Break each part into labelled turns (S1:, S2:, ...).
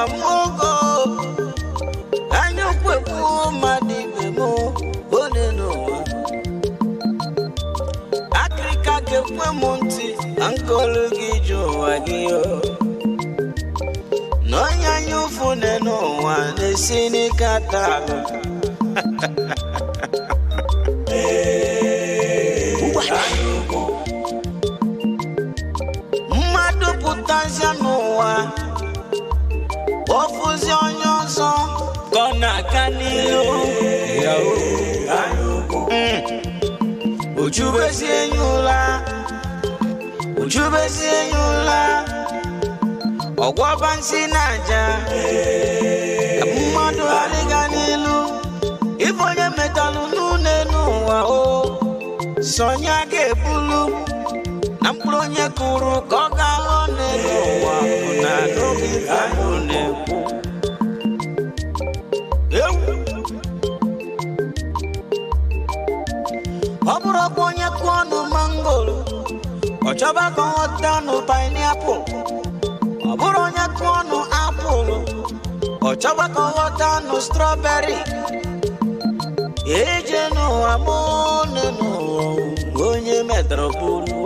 S1: n'ụwa m ogo anya ukwu egbuo mmadụ ibe m onye n'ụwa akịrịka ga-ekwe m ntị na nkọlụ gị ji ụwa gị na onye anya ụfụ n'ụwa na-esi n'ike ata alụ. Mmadụ pụtazịa n'ụwa ọfụzi onye ọzọ ka ọ na-aga n'ihu ojubezi enyi ụla ojubezi enyi ụla ọgwọba nsị na-aja ka mmadụ adịga n'ilu ife onye metalụ n'une n'ụwa o sonya ga-ebulu na mkpụrụ onye kụrụ ka ọ ga-aghọ n'elu ụwa bụ na n'oge ife mụ na-ekwu. Ọ bụrụkwa onye kụọ nụ mangoro ọ chọba ka ọ ghọta nụ painiapụl, ọ bụrụ onye kụọ nụ apụlụ ọ chọba ka ọ ghọta nụ strọberị. Eje n'ụwa mụ n'ụwa onye metara bụrụ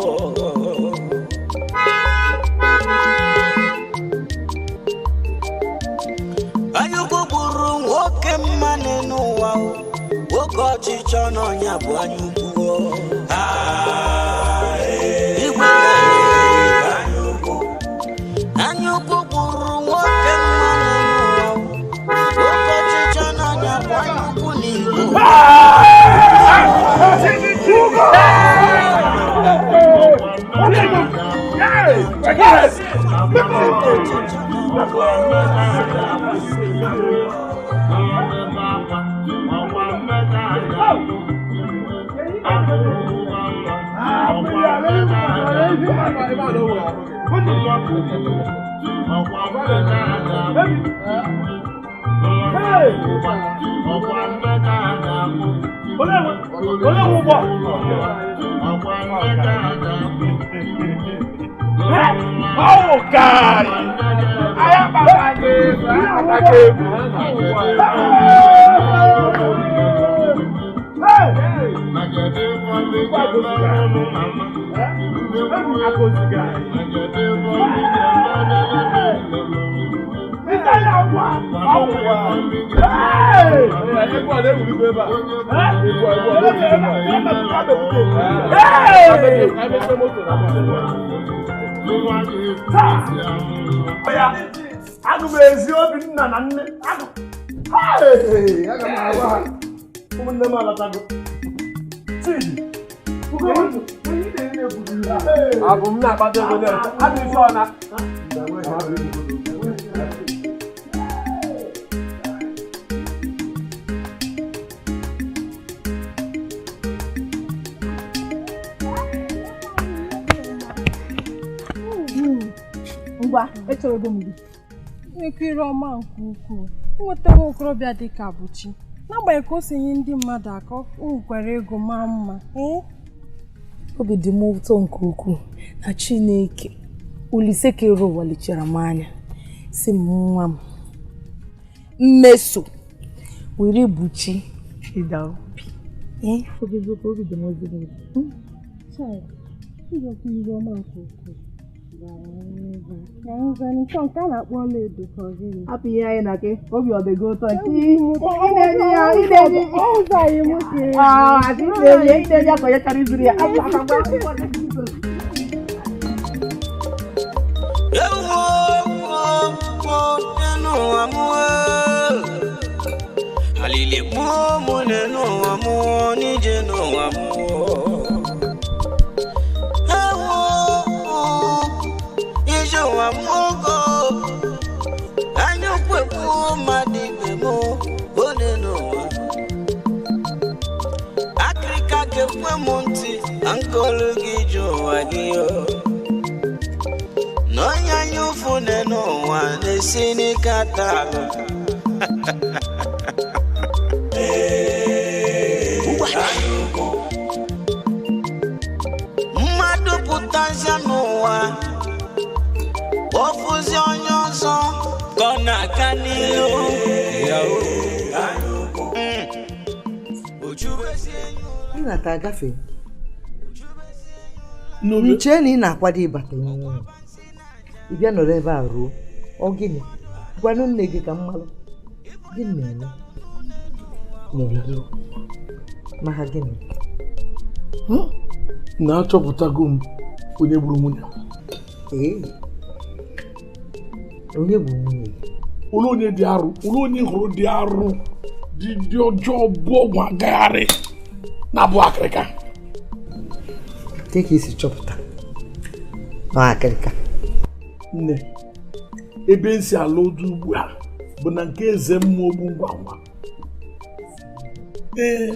S1: anya ukwu gburu nwoke mmanụ n'ụwa nwoke ọchịchọ n'ọnya bụ anya ukwu. Anya ukwu gburu nwoke mmanụ n'ụwa nwoke ọchịchọ n'ọnya bụ anya ukwu n'Igbo.
S2: Oh God! I am Aga m ezi obi nna na nne aga m agwa ha ụmụnne m alatago. Chidi abụ m na-akpata ego adị nsọ na
S3: ngwa echọrọ m gị nwekere ọma nke ukwuu nweta nwa okorobịa dị ka Abuchi n'agbanyeghị ka o si nye ndị mmadụ aka o nwekwara ego maa mma.
S4: Obi dị m ụtọ nke ukwuu na Chineke Olise kere ụwa lechara m anya si m nwa m mmeso were Buchi ịda obi. Obi dị m ezigbo ụtọ.
S5: Hapụ ihe anyị na gị obi ọ dị gị ụtọ ị na-enye ya ka onye chọrọ izuru ya.
S1: Akịrịka ga-ekwe m ntị na nkọlụ gị ji ụwa gị na onye anya ụfụ n'ụwa na-esi n'ike ata alụ. Mmadụ pụtazịa n'ụwa ọfụzi onye ọzọ ka ọ na-aga Ịga n'ilu.
S6: Nnata agafe. Nche na ị na-akwado ịbata n'ụlọ. Ị bịa nọrọ ebe a ruo. Ọ gịnị? Gwanụ nne gị ka m malụ. Gịnị na-eme? Maka gịnị?
S2: Na-achọpụtago m onye gburu nwunye m.
S6: Ee. Onye gburu nwunye gị?
S2: Ụlọ onye dị arụ, ụlọ onye hụrụ dị arụ, dị ọjọọ bụ ọgwụ agagharị na-abụ akịrịka.
S6: Ka ka esi chọpụta na akịrịka?
S2: Nne, ebe m si ala otu ugbu a bụ na nke eze mmụọ bụ ngwa ngwa. Ee,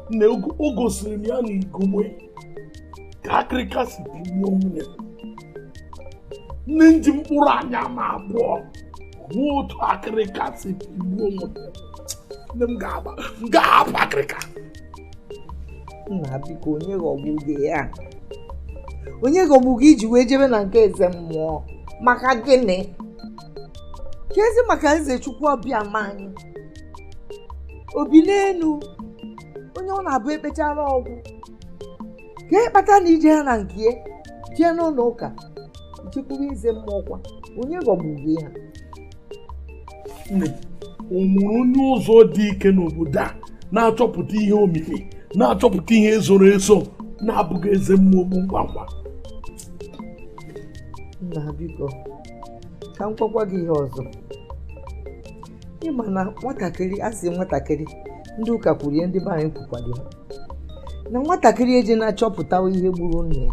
S2: nne, o gosiri m ya na igomwe ka akịrịka si bigbuo nwunye m. Nne m ji mkpụrụ anya m abụọ hụ otu akịrịka si bigbuo nwunye m. Nne m ga-ahapụ akịrịka.
S6: Nna biko, onye ghọgbu gị ya? Onye ghọgbu gị iji wee jebe na nke eze mmụọ? Maka gịnị? Ka ezi maka eze Chukwu ọbịa ma anyị. Obi n'elu, onye ọ na-abụ ekpechara ọgwụ. Ka ịkpata na ije ha na nke jee n'ụlọ ụka jekwuru eze mmụọ kwa, onye ghọgbu gị ha?
S2: Nne, o nwere onye ụzọ dị ike n'obodo a na-achọpụta ihe omimi, na-achọpụta ihe zoro ezo na-abụghị eze mmụọ bụ ngwa ngwa.
S6: Nna biko, ka m gwakwa gị ihe ọzọ. Ịma na nwatakịrị asị nwatakịrị ndị ụka kwuru ihe ndị be anyị kwukwara ya. Na nwatakịrị eji na-achọpụta ihe gburu nna ya.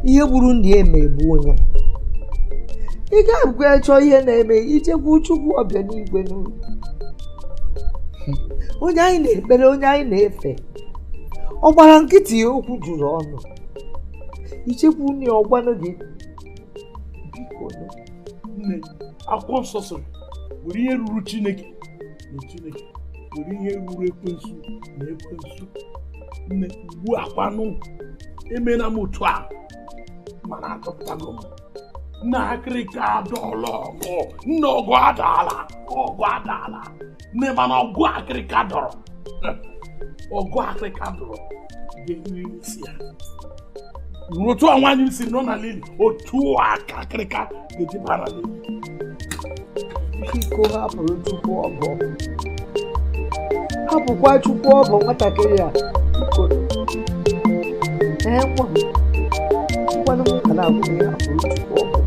S6: Ihe gburu nna ya emegbuo ya. Ị ga-abụkwa chọọ ihe na-eme ichekwa Chukwu ọbịa n'igwe n'ụlọ. Onye anyị na-ekpere, onye anyị na-efe, ọ gbara nkịtị ya okwu juru ọnụ. Ichekwa unyi ọgwanụ gị. Biko.
S2: Nne, akwụkwọ nsọ sịrị were ihe ruru Chineke na Chineke, were ihe ruru ekwensu na ekwensu. Nne, ugbu a kwanụ emena m otu a mana achọpụtago m na akịrịka adọọla ọgụ. Nne, ọgụ adaala, ọgụ adaala. Nne, mana ọgụ akịrịka dọrọ, ọgụ akịrịka dọrọ ga-eriri isi ya. Otu a nwaanyị m si nọ na lili, otu a ka akịrịka ga-eji bara lili.
S6: Biko hapụrụ Chukwu ọbọ. Hapụkwa Chukwu ọbọ nwatakịrị a. Biko. Ee, nwa m. Ngwanụ m ka na-agwụ ya hapụrụ Chukwu ọbọ.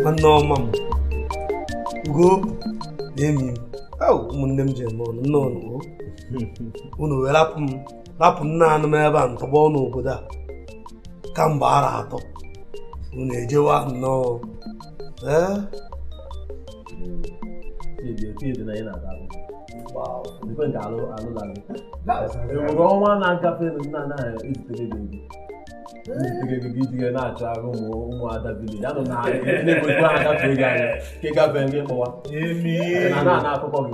S7: Nwanne ọma m, Ugo na enyi m, ụmụnne m ji eme ọnụ nne ọnụ o. Unu wee rapụ m naanị m ebe a ntọgbọ n'obodo a kamgbe ara atọ. Unu ejewa nnọọ. Ee?
S8: Enwere ọnwa na-agafe na-ezitere gị ego gị na-achọ arụ ụmụada village anọ na na-ekwekwe ha gafee gị anya ka ị gafee gị kpọwa na na akụkọ gị.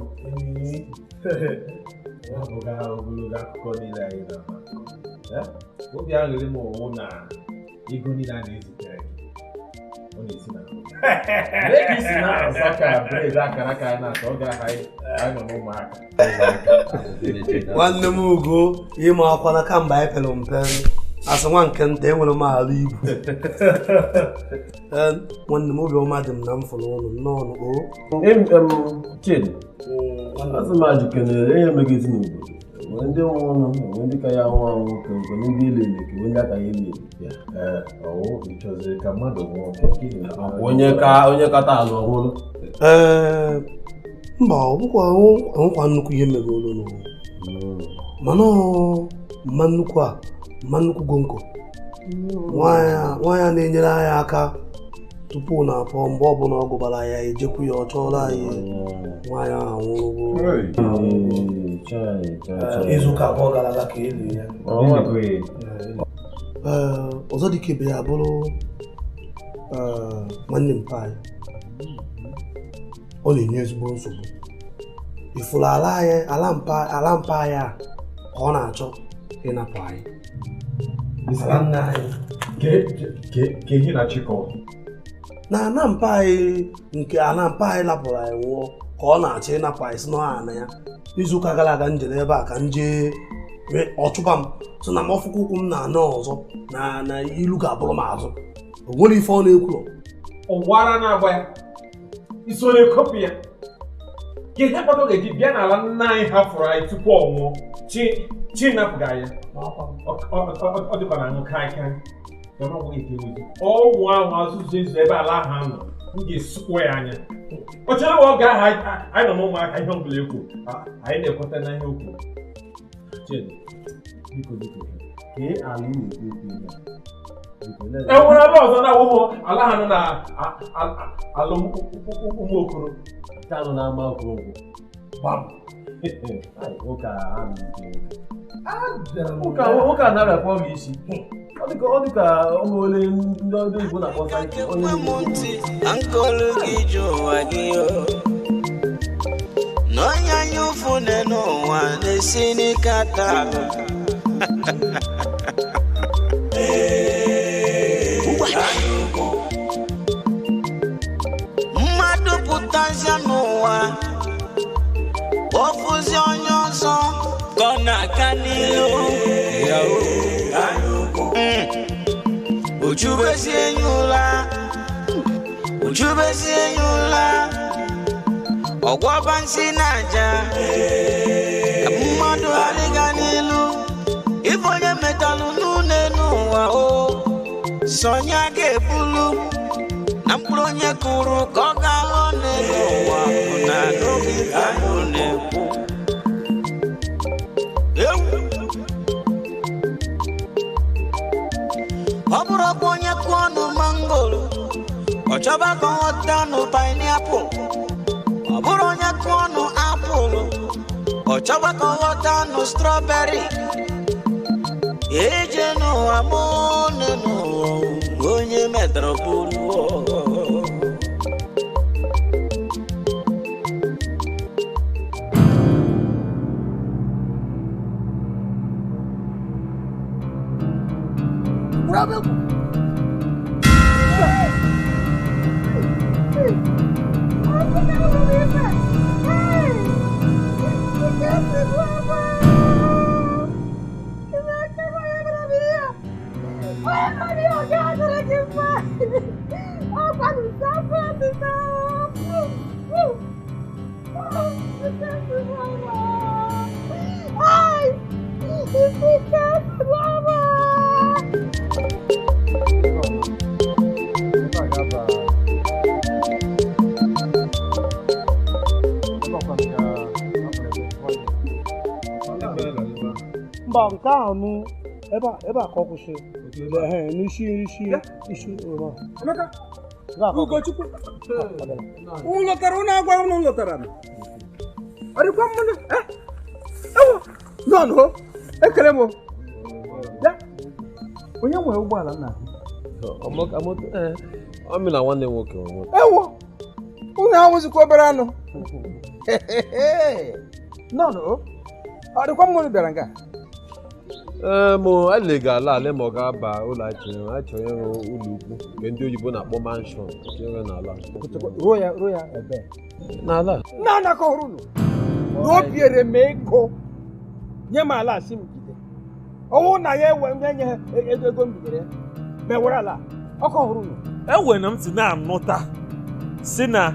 S9: Ogologo akụkọ niile anyị na-ama. Obi aṅụrị m ụwụ na ego niile a na-ezitere gị ọ na-esi na ka isi na-asa ka bred akara aka anyị na-asa ọ ga-aha anyị nọ n'ụmụaka.
S7: Nwanne m Ugo, ịma akwala kamgbe anyị pere mpe asị nwa nke nta enwere m alụ ibu. Nwanne m obiọma dị m na m fụrụ ụnụ nnọọ o.
S8: Chidi, asị m ajụ kenere ihe megezi n'obodo nwere ndị nwụrụ nwere ndị ka ya anwụ anwụ ka nke ndị elele ka onye aka ya elele.
S9: Ọwụ ịchọziri ka mmadụ nwụọ
S8: onye kata alụ ọhụrụ.
S7: Ee, mba, ọ bụkwa enwekwa nnukwu ihe megoro n'ụwa. Mana mma nnukwu a, mma nnukwu gonko nwaanyị na-enyere anyị aka tupu na apụọ mgbe ọbụla ọ gụbara ya ejekwu ya ọ chọọrọ anyị nwaanyị ahụ anwụrụgo. Izuụka abụọ gara aga ka elu ya. Ee, ọzọ dịka ibe ya bụrụ nwanne mpa anyị, ọ na-enye ezigbo nsogbu. Ifuru ala anyị, ala mpa anyị a ka ọ na-achọ ịnapụ anyị. Ala nna anyị.
S9: Ka ihe na-achịkọ.
S7: Na ana mpa anyị nke ana mpa anyị lapụrụ anyị nwụọ ka ọ na-achọ ịnapụ anyị si n'ana ya. Izuụka gara aga njere ebe a ka m jee ọchụba m so na m ọfụkwa ụkwụ m na ana ọzọ na na ilu ga-abụrụ m azụ. O nwere ife ọ na-ekwu.
S9: Ụwara na-agba ya iso na-ekopụ ya ka ihe kpata ọ ga-eji bịa n'ala nna anyị hafụrụ anyị tupu ọ nwụọ chi napụga ya ọ dịkwa na aṅụ kaikai ọnwụ ahụ azụzụ ezu ebe ala ahụ nọ m ga-esukwa ya anya ọ chere oge ahụ anyị nọ n'ụmụaka ihe ọbụla ekwu anyị na-ekweta na ihe okwu. Biko biko kee ala ị na-ekwu okwu ihe e nwere ala ọzọ na-awụhụ ala ha nọ na ala ụmụ okoro
S8: nke anọ na-ama okoro gbam. Nwoke a na-arịakwa ọrịa isi ọ dịka ụmụ ole ndị ọdụ Igbo na-akpọ
S1: ankolu gị ji ụwa gị n'onye anya ụfụ n'ụwa na-esi n'ike ata alụ. Mmadụ pụtazịa n'ụwa ofuzi onye ọzọ ka ọ na-aga n'ilu. Ojubezi enyi ụla, ojubezi enyi ụla, ọgwọba nsị na-aja mmadụ adịga n'ilu. Ife onye metalụ n'une n'ụwa o sonye ga-ebulu na mkpụrụ onye kụrụ ka ọ ga-aghọ n'elu ụwa bụ na n'oge ife mụ na-ekwu. Ọ bụrụkwa onye kụọ ọnụ mangoro ọ chọba ka ọ ghọta ọnụ painiapụl. Ọ bụrụ onye kụọ ọnụ apụlụ ọ chọba ka ọ ghọta ọnụ strọberị. Eje n'ụwa mụ n'ụwa onye metara bụrụ.
S7: Mba nke ahụ nụ ebe a ka ọ kwụsịrị n'isi isi isi ụlọ.
S10: Emeka, Ugochukwu, unu lọtara unu agwa unu lọtara ọ dịkwa mmanụ ewo nọn o ekele m onye nwe ụgbọala nna
S8: ọ mị na nwanne nwoke
S10: ewo unu ahụzikwa obere anụ nọn o ọ dịkwa mmanụ bịara nga.
S8: Ee, mụ alega ala ale ma ọ ga-aba ụlọ achọrọ ịrụ ụlọ ukwu nke ndị oyibo na-akpọ manshọn ịrụ n'ala.
S10: Ruo ya ebe
S8: n'ala
S10: na-anakọhụrụ unu na o biere m ego nye m ala asị m jide ọnwụ na ya ewe nye ha ego m bidere ya ma ewere ala ọkọhụrụ unu.
S2: Ewe na m si na-anụta si na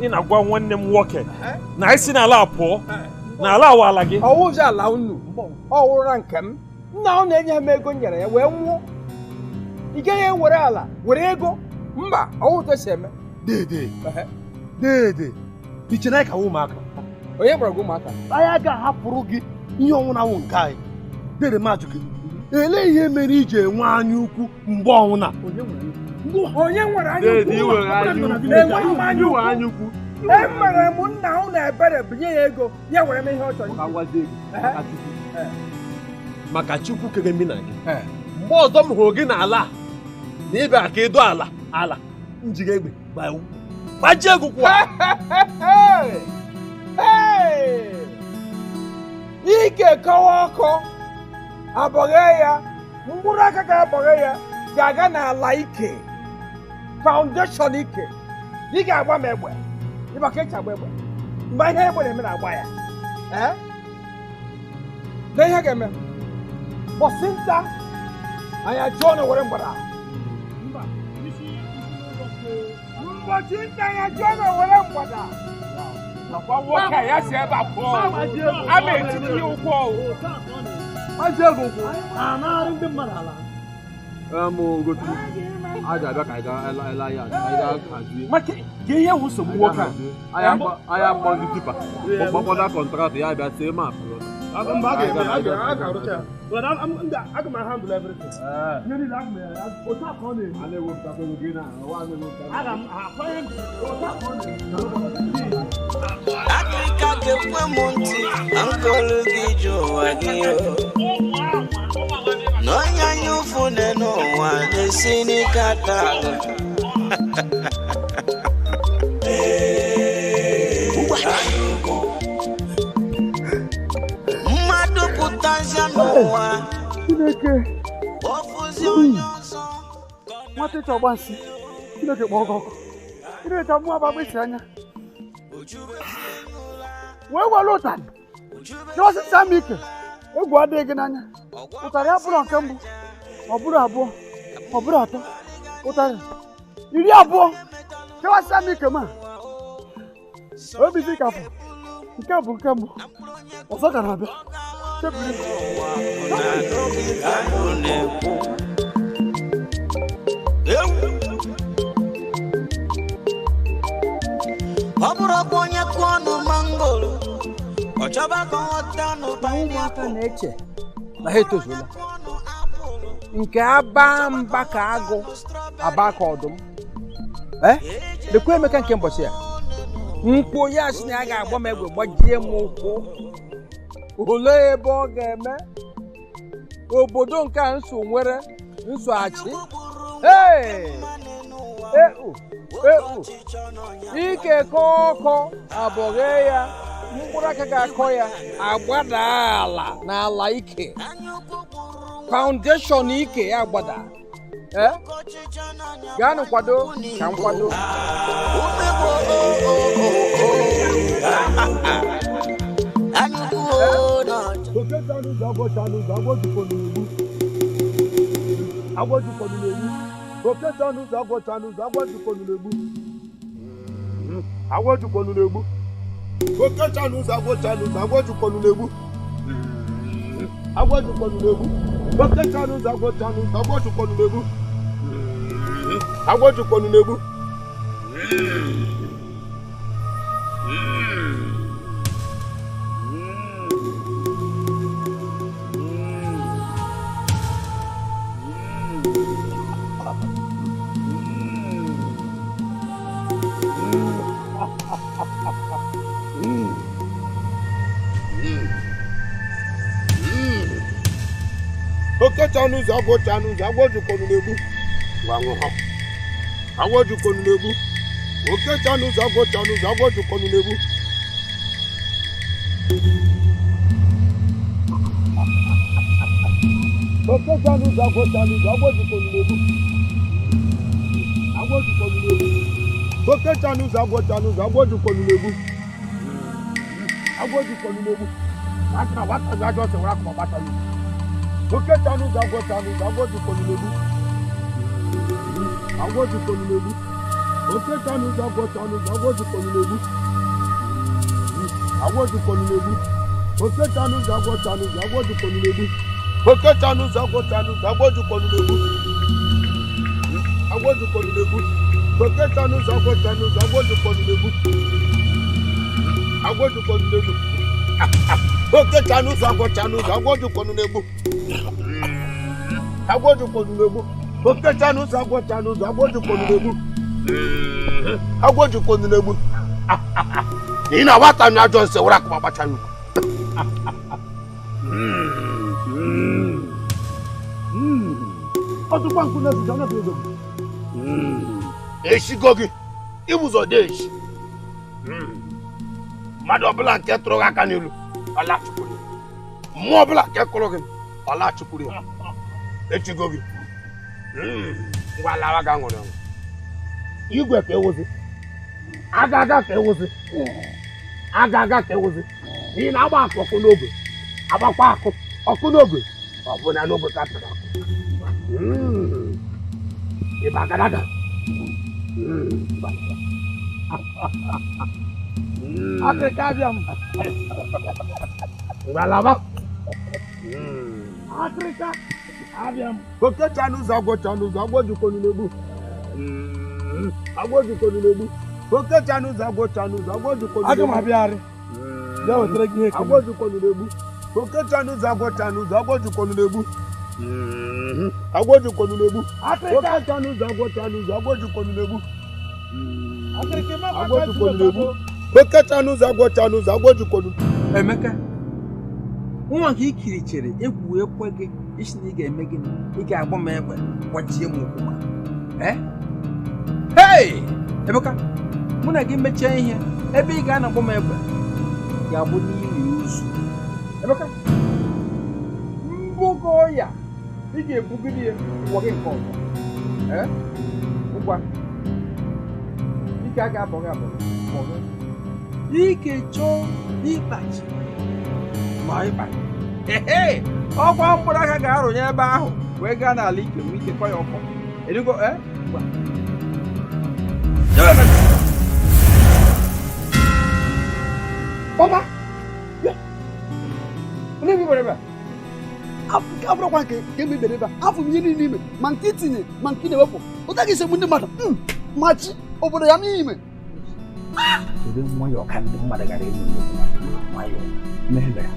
S2: ị na-agwa nwanne m nwoke na anyị si n'ala pụọ na ala awa ala gị.
S10: Ọwụzi ala unu ọwụra nke m nna ọ na-enye m ego nyere ya wee nwụọ. Ị gaghị ewere ala were ego mba ọwụ si eme.
S7: Dede dede iche na ka ụmụaka
S10: onye gwara gị ụmụaka
S7: anyị ga-ahapụrụ gị ihe ọnwụ na awụ nke anyị. Dede majụ gị elee ihe mere iji enwe anya ukwu mgbe ọnwụ na
S10: onye nwere anya ukwu? Emere m nna unu ebere binye ya ego ya were m ihe ọ chọrọ.
S8: Maka Chukwu kere mụ na gị mgbe ọzọ m hụrụ gị n'ala na ịbịara ka ịdọ ala ala njiri egbe gbajie egwu kwa.
S10: Ike kọwa ọkọ abọghị ya mkpụrụ aka ga-abọghị ya ga-aga n'ala ike Foundation ike. Ị ga-agba m egbe. Ịba ka echi agba egbe. Mgbe ihe egbe na-eme na-agba ya. Ee? Na ihe ga-eme. Bọsị nta anyị ajụọ na were mgbada. Ụbọchị nta anyị ajụọ na were mgbada.
S11: Nakwa nwoke a ya si ebe a pụọ. A na-etiti ya ụkwụ ọwụ.
S2: Maazị ego kwụ na-anarị ndị mmadụ ala.
S8: Ugochukwu, a ga-abịa ka anyị gaa ele ya, anyị gaa hazie.
S11: Maka ka ihe wụ nsogbu nwoke a.
S8: Anyị akpọ ndị tipa, kpọkpọda kọntraktọ ya bịa see maapụ.
S2: Mba, a ga-arụcha ya. But aga m handle everything. Ihe niile aga m otu a ka ọ na-eme.
S8: A na-ewepụtakwa ego gị na
S2: Aga m akwanye otu a ka ọ na-eme.
S1: Akịka ga-ekwe m ntị na nkolu gị ji ụwa gị o. Na onye anya ụfụ n'ụwa na-esi n'ike ata alụ. Mmadụ pụtazịa n'ụwa.
S2: Chineke.
S1: Ọfụzi onye ọzọ.
S2: Nwata ịchọ ọgba nsị. Chineke kpọọ gị ọkụ. Chineke mụ agba isi anya. Wee were ụtarị. Chọsịsa m ike. Egwu adịghị gị n'anya. Ụtarị abụrụ nke mbụ, ọ bụrụ abụọ, ọ bụrụ atọ, ụtarị 20. Chọsịsa m ike ma. Obi dị ka afọ. Nke bụ nke mbụ. Ọzọ ka na-abịa. Chebiri.
S1: Ọ bụrụkwa onye kụọ ọnụ mangoro, ọ chọba ka ọ ghọta n'ụba
S10: Ụmụaka na-eche na ha etozuola. Nke aba mba ka agụ, aba ka ọdụm. Lekwa Emeka nke mbọchị ya. Mkpo ya sị na ya ga-agba m egbe gbajie m ụkwụ. Olee ebe ọ ga-eme? Obodo nke a nso nwere nso achị. Hey! Eu! Eu! Ike kọọ ọkọ abọghị ya, mkpụrụ aka ga-akọ ya agbada ala n'ala ike. Foundation ike ya agbada. Gaanụ kwado ka m kwado.
S12: Ị na-agbata m ajọ nsị were akụma gbacha ya ukwu.
S2: Ọtụkwa nkụ na-ezucha na ego.
S12: Eshigo gị ibụzọ dị eshi. Mmadụ ọbụla nke tụrụ gị aka n'elu ọla chukwuru ya. Mmụọ ọbụla nke kụrụ gị ọla chukwuru ya. Echigo gị. Ngwa lawa ga ṅụrụ ọṅụ. Igwe ka ewuzi. Aga aga ka ewuzi. Aga aga ka ewuzi. N'ihi na agba akụ ọkụ n'ogbe. Agbakwa akụ ọkụ n'ogbe. Ọ bụ na n'ogbe ka tara akụ. Ịba agadaga.
S2: Akịrịka abịa m.
S12: Ngalaba.
S2: Akịrịka abịa m.
S12: Okecha n'ụzọ agwọcha n'ụzọ agwọ jikọnụ n'egbu. Agwọ jikọnụ n'egbu. Okecha n'ụzọ agwọcha n'ụzọ agwọ jikọnụ n'egbu.
S2: Aga m abịagharị. Bịa wetara gị ihe ekele.
S12: Agwọ jikọnụ n'egbu. Okecha n'ụzọ agwọcha n'ụzọ agwọ jikọnụ n'egbu. Agwọ jikọnụ n'egbu. Okecha n'ụzọ agwọcha n'ụzọ agwọ jikọnụ n'egbu. Agwọ jikọnụ n'egbu. Okecha n'ụzọ agwọcha n'ụzọ agwọ jikọnụ.
S10: Emeka, nwa nke ikiri chere egwu ekwe gị isi na ị ga-eme gịnị? Ị ga-agba m egbe gbajie m ụkwụ ma. Hey! Emeka, mụ na gị mechie ihe ebe ị ga-anọ agba m egbe ga-abụ n'ili ozu. Emeka, mbugo ọya ị ga-ebugide ya ụwa gị nke ọzọ. Ngwa, ike a ga-abọ gị abọ gị. Ike chọọ ịkpachi ma ịkpachi. Ọkwa mkpụrụ aka ga-arụnye ebe ahụ wee gaa n'ala ike nwee ike kọ ya ọkọ. Edugo, ngwa.
S13: Papa! Onye bi ebe a? Abụrụkwa nke ka emebere ebe a, afọ m ihe niile ime, ma nke itinye ma nke ị na-ewepụ. Ụta gị isegbu ndị mmadụ, ma chi obodo ya n'ime.
S10: Kedu nwayọọ ka ndị mmadụ gara elu nwayọọ mebere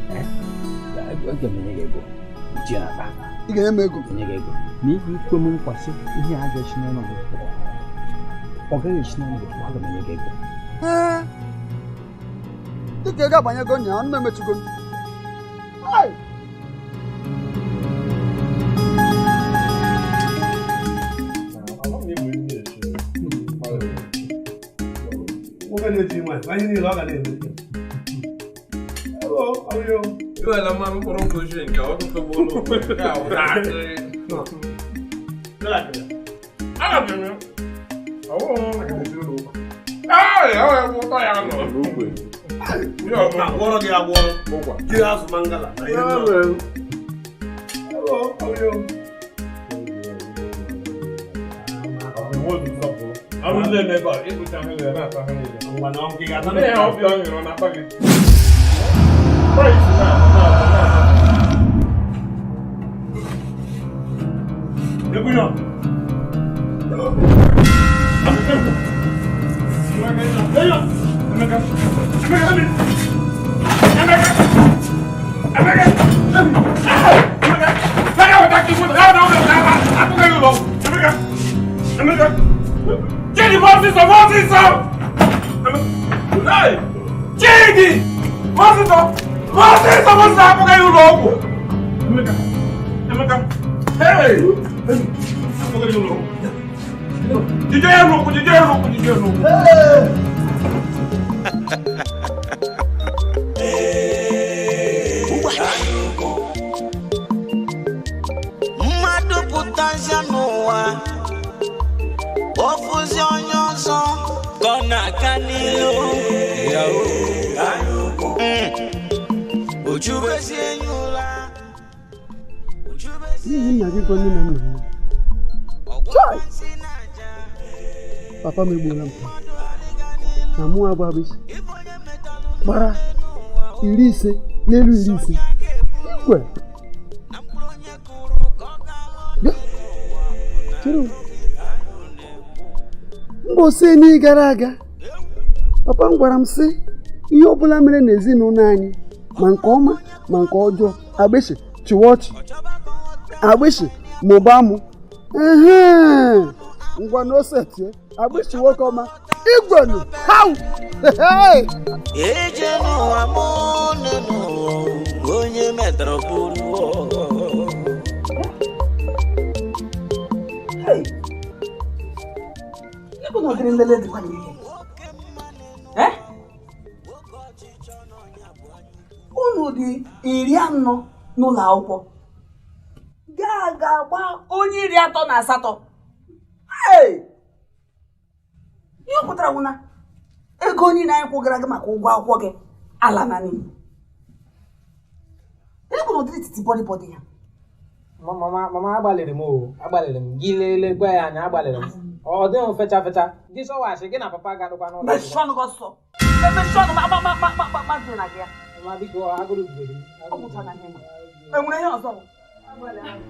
S10: oge m enye gị ego ji n'akpa.
S13: Ị ga-enye m ego?
S10: Enye gị ego. N'ihi ikwe m nkwasị ihe a ga-esi n'ọnụ gị pụọ. Ọ gaghị esi n'ọnụ gị pụọ, aga m enye gị ego.
S13: Ee, dịka ego abanyego nya, ọnụ m emechugo m.
S7: Nwoke na-eji nwanyị, anyị niile ọ ga na-eme.
S11: Iwela mmanụ mkpụrụ nkwụ ochie nke ọtụtụ bụ ụlọ nke a ụda akịrị. Aga m eme. Ụtọ ya nọ.
S7: Agwọrọ gị agwọrọ. Jiri azụ mangala na ihe ndị ọzọ.
S11: Ọrụ ndị na-ebe a, ịkpụcha ha niile na-ata ha niile.
S7: Ngwa na ọnkị ga-ata
S11: Ndị ya ọbịa ọ nyụrụ na-akpa gị. Price na-ata.
S7: Egwu ya.
S11: Emeka! Emeka! Emeka! Emeka! Emeka! Emeka! Emeka! Chidi, Moses, Moses! Hey! Chidi! Moses! Moses, Moses, abụghị ụlọ ọgwụ. Emeka! Emeka! Hey! Abụghị ụlọ ọgwụ. Jide ya n'ụkwụ, jide ya n'ụkwụ, jide ya n'ụkwụ.
S1: Mmadụ pụtazịa n'ụwa, ofuzi onye ọzọ ka ọ na-aga n'ilu. Ojubezi enyi ụla.
S13: N'ihi nna gị gwa nne na nna m. Papa m egbuola m na mụ abụ abụchi gbara 50 n'elu 50 igwe. Bịa, chere mba ose n'ihi gara aga papa m gwara m sị ihe ọbụla mere n'ezinụlọ anyị ma nke ọma ma nke ọjọọ agbịsị chịwa ọchị agbịsị mụba mụ ehe ngwa na ose tie agbịsị nwoke ọma igwenu hau.
S1: Eje n'ụwa mụ n'ụwa onye metọrọ bụrụ.
S5: Unu dị 40 n'ụlọ akwụkwọ ga-aga gba onye 38. Ihe ọ pụtara wụ na ego niile anyị kwụgara gị maka ụgwọ akwụkwọ gị ala na n'iyi. Ego na ụdịrị titi bọdị bọdị ya.
S14: Mama, mama, agbalịrị m o, agbalịrị m. Gị lelee gwa ya anya, agbalịrị m. Ọ dịghị fecha fecha. Gị sọwachi gị na papa ga-adịkwa n'ụlọ.
S5: Mechie ọnụ gị ọsọ. Mechie ọnụ ma ma ma ma ma ma dị na gị ya.
S14: Mama, biko, agụrụ jidere m.
S5: Ọ gwụcha na ihe ma. Enwere ihe ọzọ? Agụrụ ji m.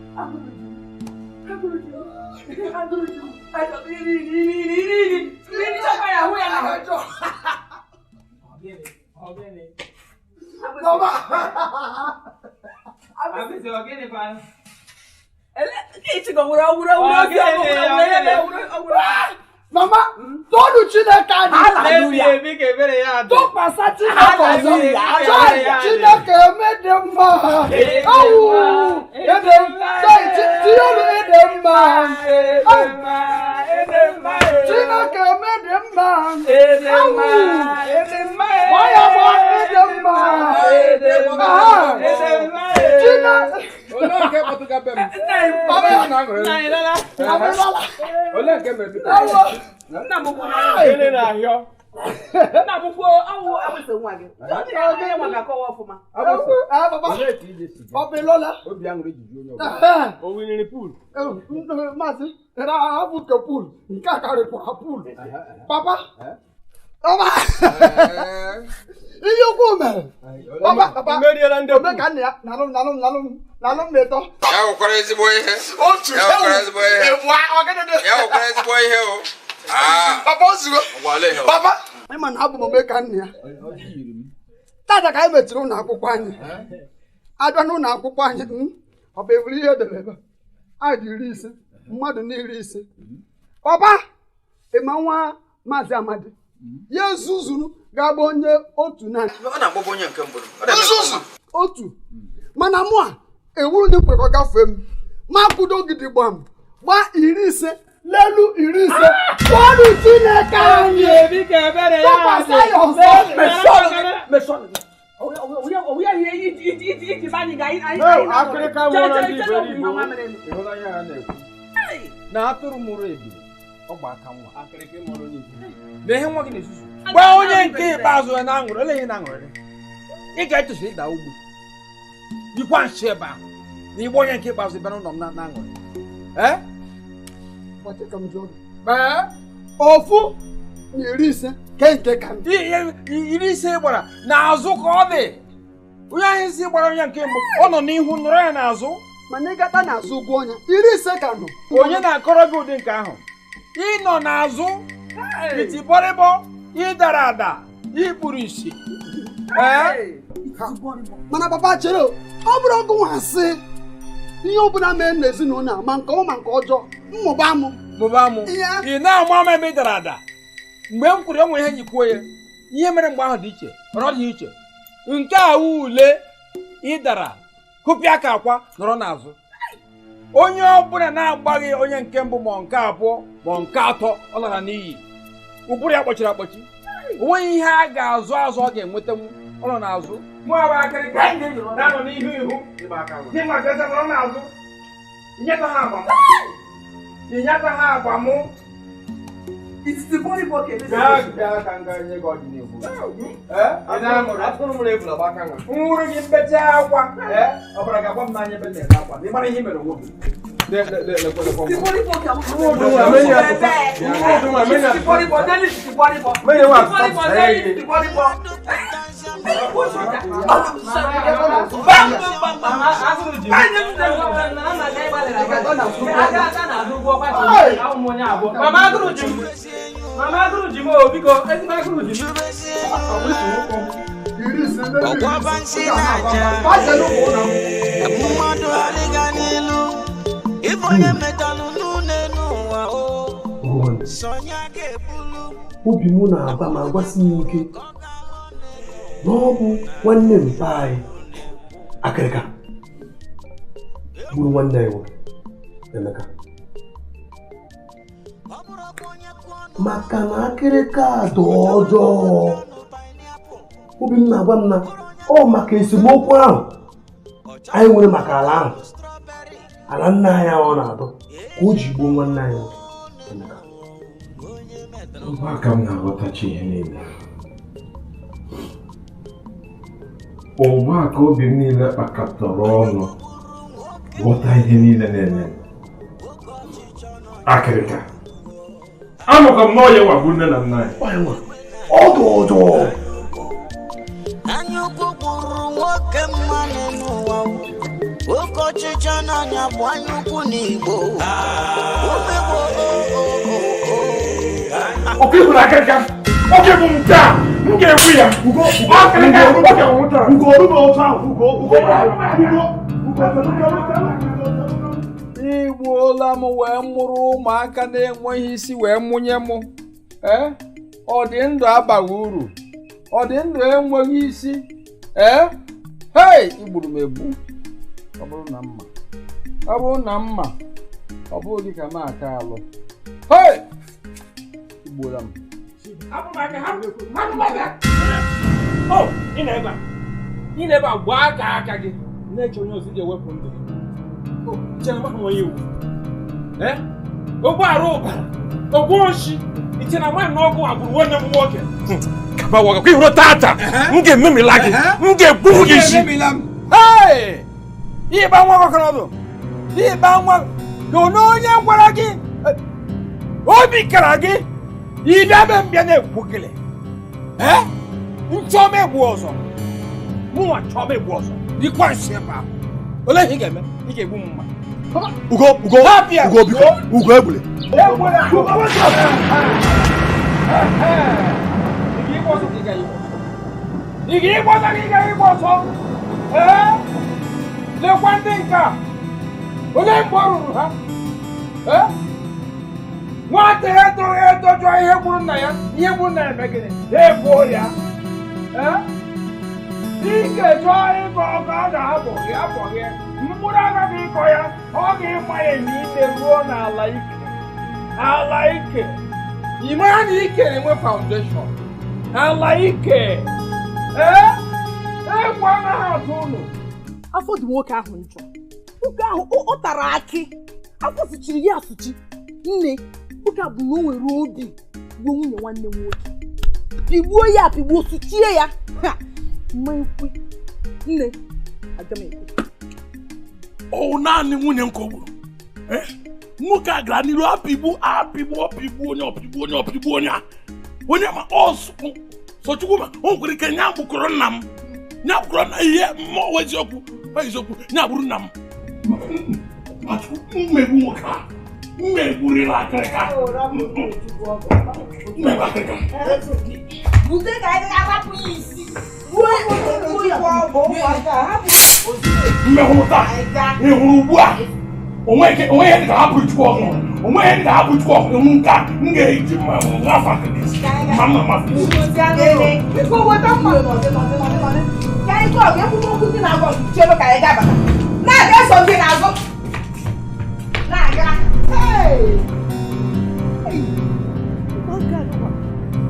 S13: Mama, tọọnụ Chineke anyị. Tụkwasị Chineke ọzọ. Chineke eme dị mma. Awu, ede tinye olu ede mma. Chineke eme dị mma. Awu, gbaa gba ede mma. Chineke.
S10: Olee nke kpọtụga be m? Olee nke mere?
S5: Nna m ukwu nna m ukwu awụ agbụsị nwa gị. Onye nwa ga-akọwa ọfụma.
S13: Papa ịlọla.
S10: Obi aṅụrị ji ju onye ọbụla. O winyere pool.
S13: Maazị, abụ nke pool, nke a karịkwara pool. Papa. Papa. Ihe ukwu mere. Papa, papa. Ome ka nna ya nalụ m nalụ m nalụ m nalụ m na-eto.
S15: Ya wụkwara ezigbo ihe. Ya wụkwara ezigbo ihe. Ya wụkwara ezigbo ihe o.
S13: Papa ozugbo. Papa, ịma na abụ m ome ka nna ya. Tata ka anyị mechiri ụlọ akwụkwọ anyị. Abịa n'ụlọ akwụkwọ anyị, ọ bụ eburu ihe edere ebe. Anyị dị 50, mmadụ na 50. Papa, ịma nwa Maazị Amadi. Ya ezuzuru ga-agba onye otu naanị.
S15: Ọ na-agbagbo onye nke mbụ.
S13: Nzuzu otu. Mana mụ a ewuru ndị kwekọ gafee m. Ma kwudo gidigba m gbaa 50 lelu 50. Tọọnụ Chineke anyị. Tụkwasị ya ọzọ.
S10: Akịrịka nwụrụ ndị iberibe. Ịhụnanya ha na-ekwu. Na atụrụ mụrụ ebili. Ọ gba aka nwa. Na ihe nwa gị na-ezuzu. Gbaa onye nke ikpeazụ ya na-aṅụrị, ele ihe na-aṅụrị. Ị ga-etosi ịda ugbo. Dịkwa nshi ebe ahụ. Na igbe onye nke ikpeazụ bịa n'ụlọ m na-aṅụrị. Ee?
S13: Ofu na 50 ke nke ka m.
S10: 50 gbara n'azụ ka ọ dị. Onye ahụ isi gbara onye nke mbụ, ọ nọ n'ihu nọrọ ya n'azụ.
S13: Mana ị gata n'azụ ụgwọ ọnya, 50 ka nọ.
S10: Onye na-akọrọ gị ụdị nke ahụ? Ị nọ n'azụ, itibọrịbọ, ị dara ada, ị kpuru isi.
S13: Mana papa chere, ọ bụrụ ọgụ nwasị ihe ọbụla mee n'ezinụlọ a, ma nke ọma ma nke ọjọọ, mmụba amụ.
S10: Mụba amụ. Ị na-ama ama ebe ị dara ada. Mgbe m kwuru enwe ihe nyikwuo ya, ihe mere mgbe ahụ dị iche, mana ọ dị iche. Nke a ule ị dara, kụpịa aka akwa nọrọ n'azụ. Onye ọbụla na-agbaghị onye nke mbụ ma nke abụọ ma nke atọ ọ lara n'iyi. Ụbụrụ ya kpọchiri akpọchi. O nweghị ihe a ga-azụ azụ ọ ga-enwetanwu, ọ nọ n'azụ. Mụ awa akịrịka na-anọ n'ihu ihu. Gị nwa gaza nọrọ n'azụ. Ịnyata ha agba m. Ịnyata ha agba mụ. Bịa ka m gaa nye gị ọdịnihu. Nwụrụ gị mbecha akwa. Ọbara ga-agba m n'anya ebe m na-ebe akwa. Ị mara ihe i mere onwe gị.
S14: Mama agụrụ ji m o, biko, ezigbo agụrụ ji m.
S1: Ọgwaba nsị na-aja mmadụ adịga n'ilu ife onye metalụ n'une n'ụwa o sonye ga-ebulu.
S7: Obi m na-agba ma agwasị m ike na ọ bụ nwanne mpa anyị Akịrịka gburu nwanne anyị nwoke Emeka. Maka na akịrịka dị ọjọọ. Obi m na-agwa m na ọ maka esemokwu ahụ anyị nwere maka ala ahụ, ala nna anyị ahụ ọ na-adọ, ka o ji gbuo nwanne anyị nwoke Emeka.
S9: Ugbu a ka m na-aghọtachi ihe niile. Ugbu a ka obi m niile kpakọtara ọnụ ghọta ihe niile na-eme. Akịrịka. Anụkọ m n'ọya wagbu nne na nna anyị.
S7: Ọdụ ọdụ.
S1: Anyaukwu gburu nwoke mmanụ n'ụwa. Oke ọchịchọ n'anya bụ anyaukwu n'Igbo.
S11: Oke bụ akịrịka. Oke bụ nke a. M ga-egbu ya. Akịrịka oke nwụta.
S2: Ugo orugo otu ahụ. Ugo ugo ugo.
S10: Igbuola m wee mụrụ ụmụaka na-enweghị isi wee mụnye m. Ee, ọ dị ndụ abaghị uru. Ọ dị ndụ enweghị isi. Ee, hei, igburu m egbu. Ọ bụrụ na mma. Ọ bụrụ na mma. Ọ bụghị gị ka m aka alụ. Hei! Igbuola m.
S11: Ị na-ebe a gbaa aka aka gị na-eche onye ozi ga-ewepụ ndụ gị. Ogbu arụ ụbara, ogbu oshi, iche na nwaanyị na ọgwụ agbụrụ nwanne m nwoke. Kabawa gị hụrụ tata, m ga-ememila gị, m ga-egburu gị isi.
S10: Ịgba nwa ọkọrọdụ, ịgba nwa ka onye gwara gị, obi kara gị, ịbịa be m bịa na-ekwu gịlị. Nchọma egbu ọzọ, mụnwa chọma egbu ọzọ, dịkwa nsị ebe ahụ. Olee ihe ị ga-eme? Ị ga-egbu m mma.
S7: Ugo, Ugo, Ugo, biko, Ugo egbule.
S10: Ị ga-ịgba ọsọ ka ị gaghị ịgba ọsọ? Ee? Lekwa ndị nke a. Olee mgbe ọ ruru ha? Ee? Nwata etoghị eto jụọ ihe gburu nna ya, ihe gburu nna ya eme gịnị? Ya egbuo ya. Ee? Ike chọọ ịkọ ọkọ a ga-abọ gị abọ gị. Mkpụrụ agaghị ịkọ ya, ọ ga-ịma ya n'ime ruo n'ala ike. Ala ike. Ị mara na ike na-enwe foundation. Ala ike. Ee? Egwu anaghị atụ unu.
S4: Afọ dị nwoke ahụ njọ. Nwoke ahụ ọ tara akị. Afọ sụchiri ya asụchi. Nne, nwoke a bụ na o nwere obi gbuo nwunye nwanne m nwoke. Pigbuo ya pigbuo, sụchie ya. Ha! Mma ekwe. Nne, aga m ekwe.
S2: Ọ naanị nwunye m ka o gburu. Nwoke a gara n'iru apigbu apigbu ọpigbu onye ọpigbu onye ọpigbu onye a. Onye ma ọ Sochukwu ma o nwekwara ike nya gbukọrọ nna m. Nya gbukọrọ nna ihe mmụọ eziokwu eziokwu nya gburu nna m. Mmegbu nwoke a. Mmegburila akịrịka. Mmegbu akịrịka.
S4: Bute ka anyị ga-ahapụ ya isi.
S2: Mmehụrụ taa, ị hụrụ ugbu a, onweghị ihe dị ka hapụ Chukwu ọkụ, onweghị ihe dị ka hapụ Chukwu ọkụ, m ka m ga-eji mma n'afọ akịrịsị, ma mma mma
S4: Biko weta mma. Ka anyị kọọ ga-ekwukwu okwu ndị na-agwa chere ka anyị gabata. Na-aga eso ndị na-azụ. Na-aga.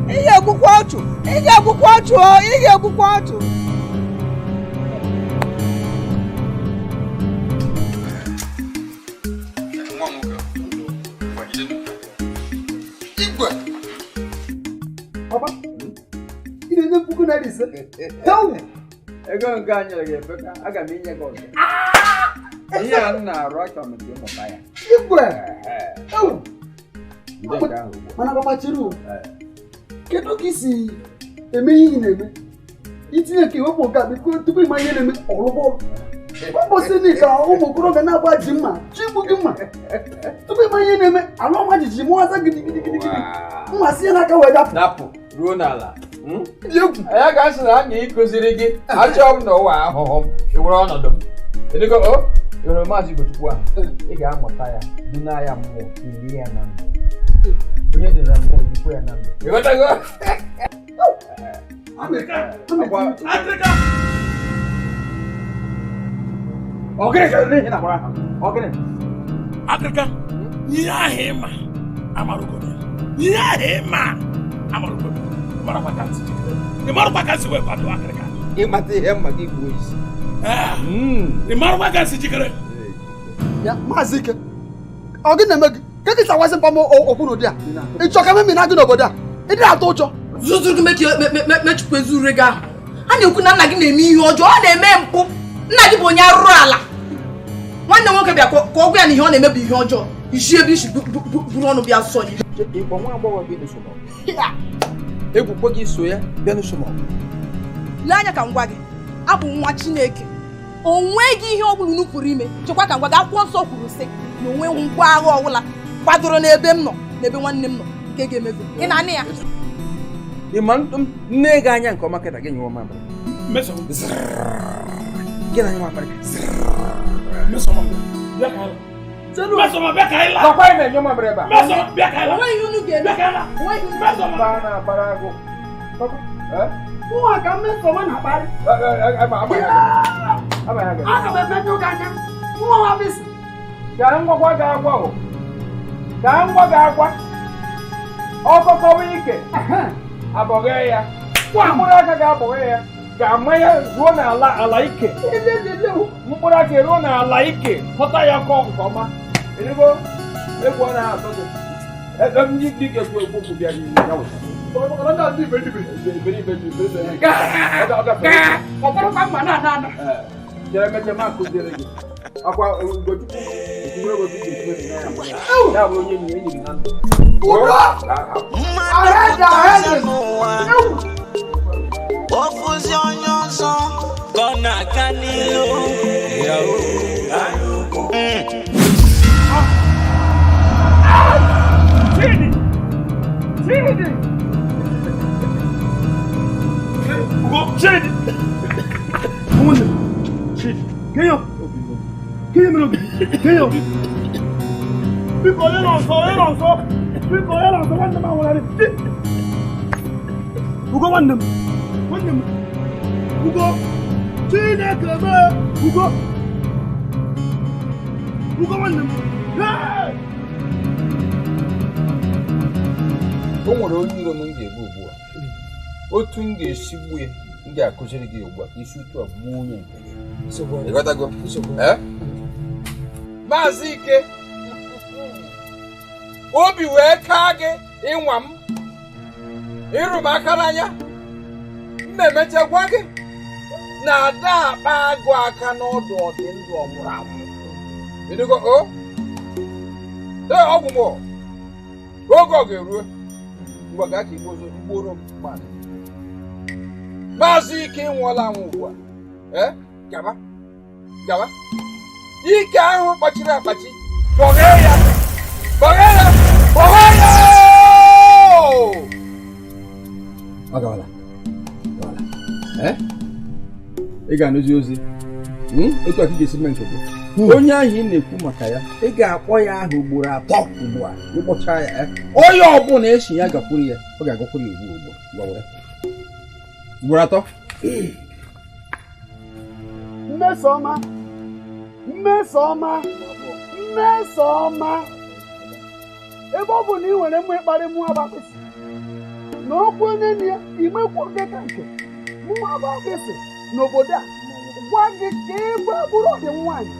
S6: Ị ga-egbukwa ọchụ, ị ga-egbukwa ọchụ, ị ga-egbukwa ọchụ.
S13: Igwe. Papa, ị na-enye ₦5,000.
S10: Ego nke a nyere gị efeka, aga m inye gị ọzọ. Ihe a m na-arụ achọrọ m ka ịmụta ya.
S13: Igwe. Mana papa chere o. Kedu ka isi eme ihe ị na-eme? Itinye ka iwepụ nke a biko tupu ịma ihe na-eme ọlụbọọlụ. Mbọsị ka ụmụ okorobịa na-agba ji mma, chi igbu gị mma. Tupu ịma ihe na-eme, ala ọma jijiji mụwaza gidigidigidi. Mma si ya n'aka wee dapụ.
S10: Dapụ ruo n'ala. Egwu. Anyị ga-asị na anyị kụziri gị achọọ m n'ụwa ahụhụ m ewere ọnọdụ m. Edego o were Maazị Ugochukwu ahụ. Ị ga-amụta ya, duna ya mmụọ, ilie ya na ndụ. Onye dị na mmụọ yikwa ya na ndụ. Ịghọtago?
S2: Akịrịka! Akịrịka, ihe ahụ ịma amarugo m. Ihe ahụ ịma amarugo m. Ị marụkwa ka nsi wee kwado akịrịka.
S10: Ịmata ihe mma gị gbuo isi.
S2: Ị marụkwa ka nsi jikere.
S13: Ya, Maazị Ike, ọ gị na-eme gị? Ka ị awasị mpa m okwu n'ụdị a? Ị chọ ka memi na gị n'obodo a? Ị dị atụ ụjọ.
S4: Zuzuru gị mechukwu ezuru gị ahụ. A na-ekwu na nna gị na-eme ihe ọjọọ, ọ na-eme mpụ. Nna gị bụ onye arụrụ ala. Nwanne nwoke bịa ka ọ gwa ya na ihe ọ na-eme bụ ihe ọjọọ. Isi ebe isi buru ọnụ bịa sọ ya.
S10: Ịkpọ nwa agbọghọ gị n'ụsọ egwukwe gị so ya bịa n'ụsọ.
S4: Lee anya ka m gwa gị, abụ nwa Chineke. O nweghị ihe ọ bụla unu pụrụ ime. Chekwa ka m gwa gị, akwụkwọ nsọ kwuru sị na o nweghị ngwa agha ọbụla kwadoro n'ebe m nọ, n'ebe nwanne m nọ nke ga-emebi. Ị na-anị ya?
S10: Ị ma nne gị anya nke ọma kịta gị nyụọ mamịrị. Gị na anyụ mamịrị. Gakwa ị na-enyo mamịrị ebe a.
S13: Nwa ka Mmesoma na-akparị. Aga m emenyụ gị anya. Nwa nwa bisi.
S10: Ka ngwakwa gị agwa o. Ka ngwa gị agwa. Ọkọkọwa ike. Abọghị ya. Mkpụrụ aka ga-abọghị ya. Ga-ama ya ruo n'ala ala ike. Mkpụrụ aka eruo n'ala ike. Hụta ya kọọ nke ọma. Erigbo egwu ọ na-atọ gị. Ebe ndị dike ekwu ekwu okwu bịara iwu ya wụcha.
S1: Ofuzi onye ọzọ ka ọ na-aga n'ilu.
S2: Chidi! Chidi! Chidi! Ụmụnne m, Chidi, kenyo! Kenyo mere obi? Kenyo! Biko onye nọ nso, onye nọ nso! Biko onye nọ nso, nwanne m anwụlarị! Ugo nwanne m! Nwanne m! Ugo! Chineke mee! Ugo! Ugo nwanne m! Hey!
S10: O nwere onye iro m ga-egbu ugbu a. Otu m ga-esi gbuo ya, m ga-akụziri gị ugbu a ka isi otu a gbuo onye nke gị. Ịghọtago? Maazị Ike, obi wee kaa gị ịnwa m, ịrụ m aka n'anya, m na-emecha gwa gị na ada akpa agụ aka n'ọdụ ọdị ndụ ọ nwụrụ anwụ. Ịdịgo o? Ee, ọgwụ m oge ọ ga-eruo. Ngwa gaa ka igboro m mmadụ. Maazị Ike ịnwụọla anwụ ugbu a. Gaba gaba. Ike ahụ kpachiri akpachi, kpọghee ya, kpọghee ya, kpọghee ya! Ọ gawala, gawala. Ị ga-anụzi ozi. Otu aka ị ga-esi mee nke gị. Onye ahụ ị na-ekwu maka ya, ị ga-akpọ ya ahụ ugboro atọ ugbu a. Ịkpọcha ya, onye ọbụla esi ya gakwuru ya, ọ ga-agakwuru ya ugbu ugbu a. Ugboro atọ.
S13: Mmesoma, Mmesoma, Mmesoma. Ebe ọ bụ na ị nwere mma ịkparị mụ agbakịsị na okwu onye nne ya imekwu oke ka nke mụ agbakịsị n'obodo a gwa gị ka ebe bụrụ ọdị nwaanyị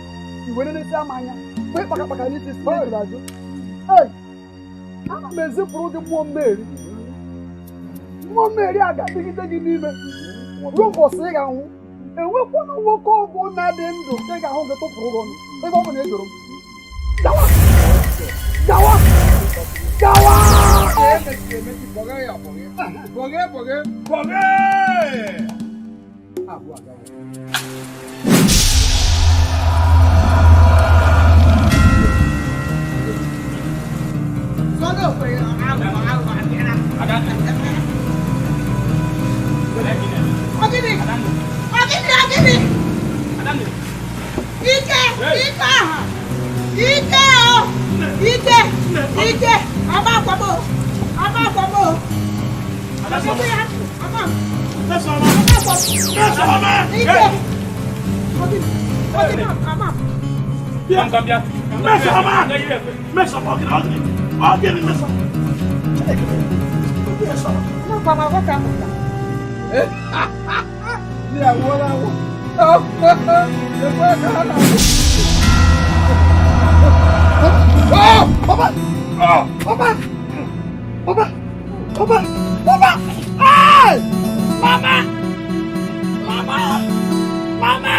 S13: i were nesi ama anya mgbe ịkpakakpaka n'isi si jụrụ ajụ. Ei, ana m ezipụrụ gị mmụọ mmeri. Mmụọ mmeri a ga-adịgide gị n'ime ruo mbọsị ị ga-anwụ. Enwekwana nwoke ọbụla dị ndụ nke ga-ahụ gị tụpụrụ gị ọnụ ebe ọ bụ na ị jụrụ m. Gawa! Gawa! Gawa!
S5: Ike! Ike ahụ! Ike o! Ike! Ike! Ama akwamo! Ama akwamo! Ama! Ike! Ama!
S10: Ndị
S13: Oh! Papa! Oh! Papa! Papa! Papa! Papa! Hey! Mama! Mama! Mama!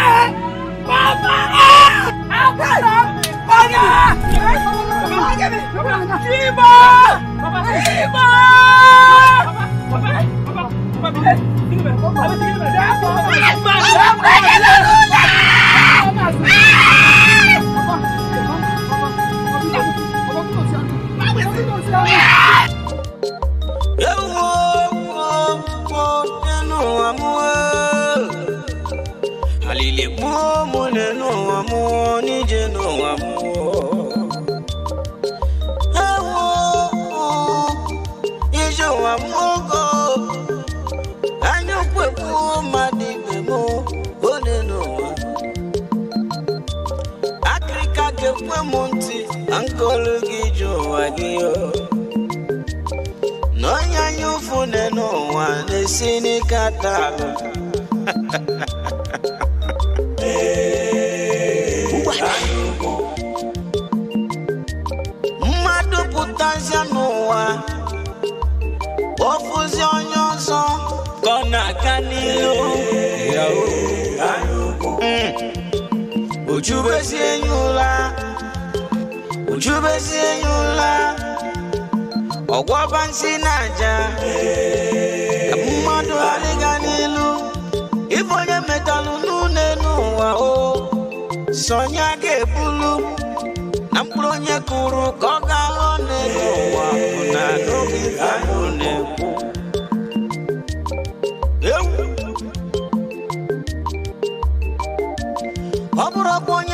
S13: Mama! Ah! Mama! Chiba! Chiba!
S1: Mmadụ pụtazịa n'ụwa ofuzi onye ọzọ ka ọ na-aga n'ilu ojubezi enyi ụla ojubezi enyi ụla ọgwọba nsị na aja mmadụ adịga n'ilu ife onye metalụ n'une n'ụwa o sonye ga-ebulu na mkpụrụ onye kụrụ ka ọ ga-aghọ n'elu ụwa bụ na n'oge ife mụ na-ekwu. Ọ bụrụkwa onye